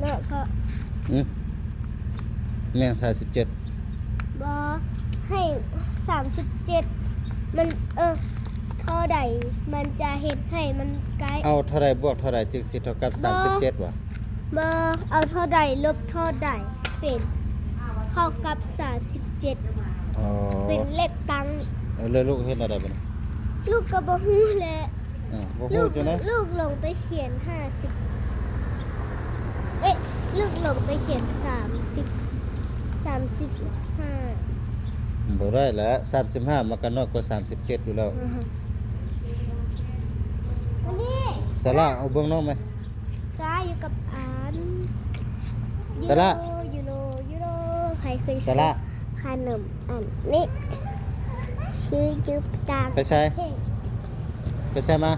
ເນາະ ກໍ ອືມ ແມ່ນສາມສິບເຈັດ ບໍ່ ໃຫ້ສາມສິບເຈັດ ມັນ ເອີ ເທົ່າໃດມັນຈະເຮັດໃຫ້ມັນໃກ້? ເອົາເທົ່າໃດບວກເທົ່າໃດຈຶ່ງຊິເທົ່າກັບ ບໍ່ ສາມສິບເຈັດຫວາ? ບໍ່ ເອົາເທົ່າໃດລົບເທົ່າໃດເປັນເທົ່າກັບສາມສິບເຈັດ? ອໍ ເປັນເລກຕັ້ງ. ເອີ ແລ້ວລູກເຮັດແນວໃດບາດນີ້? ລູກກໍບໍ່ຮູ້ແຫຼະ. ເອີ ບໍ່ຮູ້ຈັ່ງໃດ? ລູກ ລູກລົງໄປຂຽນຫ້າສິບ ເອີຍ ລູກລົງໄປຂຽນສາມສິບ ສາມສິບຫ້າ. ບໍ່ໄດ້ແຫຼະ ສາມສິບຫ້າມັນກໍນ້ອຍກວ່າສາມສິບເຈັດຢູ່ແລ້ວ. ສາລາ ເອົາເບິ່ງນ້ອງແມ. ສາລາຢູ່ກັບອັນ ສາລາ ຢູໂຣ ຢູໂຣ ໃຜເຄີຍ ສາລາ ຊື້ຂະໜົມອັນນີ້ ຊື້ຢູ່ຕ່າງປະເທດ. ໄປໃສ ໄປໃສມາ?